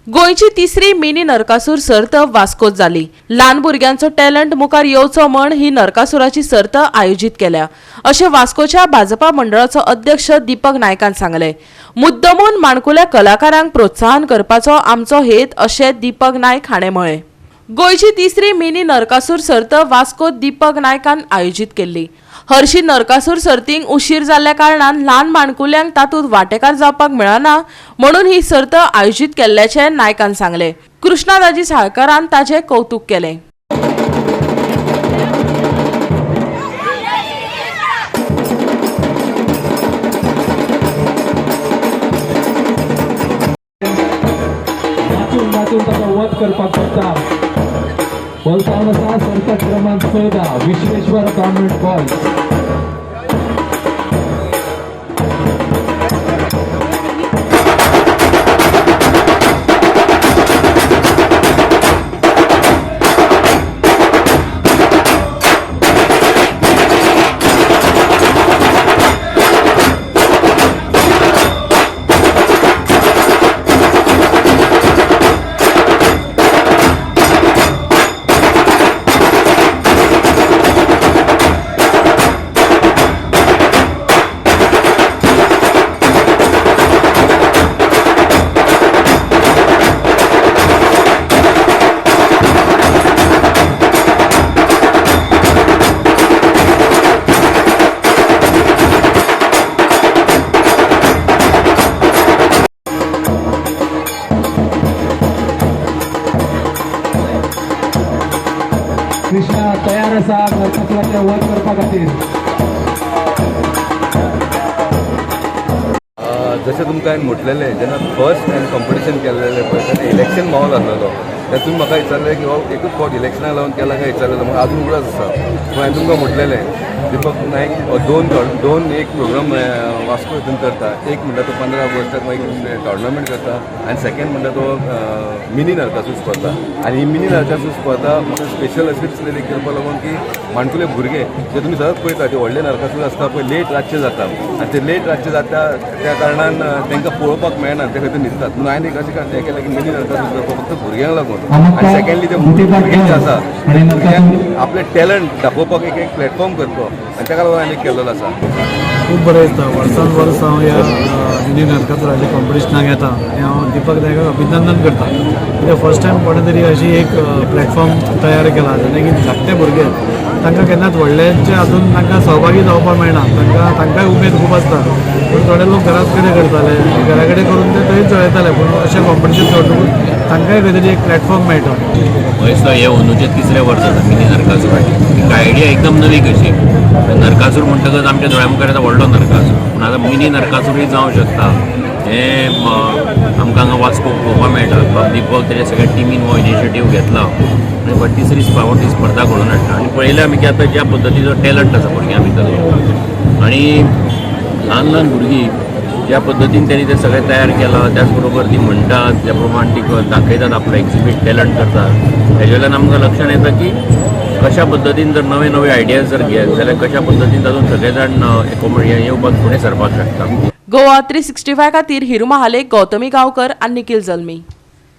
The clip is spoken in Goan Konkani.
गोंयची तिसरी मिनी नरकासूर सर्त वास्कोत जाली. ल्हान भुरग्यांचो टॅलंट मुखार येवचो म्हण ही नरकासुराची सर्त आयोजीत केल्या अशें वास्कोच्या भाजपा मंडळाचो अध्यक्ष दीपक नायकान सांगलें. मुद्दमून माणकुल्या कलाकारांक प्रोत्साहन करपाचो आमचो हेत अशें दीपक नायक हाणें म्हळें. गोंयची तिसरी मिनी नरकासूर सर्त वास्कोत दीपक नायकान आयोजीत केल्ली. हरशी नरकासूर सर्तींक उशीर जाल्ल्या कारणान ल्हान माणकुल्यांक तातूंत वांटेकार जावपाक मेळना म्हणून ही सर्त आयोजीत केल्ल्याचें नायकान सांगलें. कृष्णादाजी साळकारान ताचें कौतूक केलें. नाचून नाचून ताका वध करपाक सोदता. बोलतावन आसा सर्त क्रमांक 14, विश्वेश्वर कॉन्व्हेंट बॉयज. कृष्णा तयार आसा नरकासुराचें वध करपा खातीर. जशें तुमकां हांवें म्हटलेलें, जेन्ना फर्स्ट हांवें कॉम्पिटिशन केल्लेलें पळय तेन्ना इलेक्शन माहोल आसलेलो. तेन्ना तुमी म्हाका विचारलें की हो एकूच फावट इलेक्शनाक लागून केला काय विचारलेलो. म्हाका आजून उगडास आसा. पूण हांवें तुमकां म्हटलेलें, दीपक नायक हो दोन दोन एक प्रोग्राम वास्को हितून करता. एक म्हणटा तो 15 ऑगस्टाक मागीर टॉर्नामेंट करता आनी सेकंड म्हणटा तो मिनी नरकासूर स्पर्धा. आनी ही मिनी नरकासूर स्पर्धा म्हाका स्पेशल अशें दिसलेली करपा लागून की माणकुले भुरगे जे तुमी सदांच पळयता ते व्हडले नरकासूर आसता पळय, लेट रातचे जाता आनी ते लेट रातचे जाता त्या कारणान तांकां पळोवपाक मेळना, ते खंय तरी न्हिदतात. म्हणून हांवें एक अशें हें केलें की मिनी नरकासूर करपाक फक्त भुरग्यांक लागून आनी सेकंडली ते भुरगे जे आसा भुरग्यांक आपलें टॅलंट दाखोवपाक एक एक प्लॅटफॉर्म करचो आनी ताका लागून हांवें एक केल्लो आसा. खूब बरें दिसता. वर्सान वर्स हांव ह्या मिनी नरकासुराच्या कॉम्पिटिशनाक येता आनी हांव दीपक नायकाक अभिनंदन करता, कित्याक फर्स्ट टायम कोणें तरी अशी एक प्लॅटफॉर्म तयार केला, जेणे की धाकटे भुरगे, तांकां केन्नाच व्हडल्यांचे हातून तांकां सहभागी जावपाक मेळना. तांकां तांकांय उमेद खूब आसता, पूण थोडे लोक घरात कडेन करताले, घरा कडेन करून ते थंयच जळयताले. पूण अशें कॉम्पिटिशन दवरतकूच तांकांय खंय तरी एक प्लॅटफॉर्म मेळटा. वयसलो हे अंदूचें तिसरें वर्स आसा मिनी नरकासुराचें. एक आयडिया एकदम नवी कशी. नरकासूर म्हणटकच आमच्या दोळ्या मुखार येता व्हडलो नरकासूर, पूण आतां मिनी नरकासूरय जावं शकता हें आमकां हांगा वास्को पळोवपाक मेळटा. बाब दीपक तेच्या सगळ्या टिमीन हो इनिशिएटीव घेतला आनी तिसरी फावट ही स्पर्धा घडोवन हाडटा. आनी पळयलें आमी की आतां ज्या पद्दतीचो टॅलंट आसा भुरग्यां भितरलो आनी ल्हान ल्हान भुरगीं ज्या पद्दतीन त्यांनी ते सगळें तयार केलां, त्याच बरोबर ती म्हणटात त्या प्रमाण ती दाखयतात, आपलो एक्झिबीट टॅलंट करतात, हेजे वयल्यान आमकां लक्षात येता की कशा पद्दतीन जर नवे नवे आयडियाज जर घेत जाल्यार कशा पद्दतीन तातूंत सगळे जाण येवपाक फुडें सरपाक शकता. गोवा 365 खातीर हिरू महाले, गौतमी गांवकर आनी निखिल जल्मी.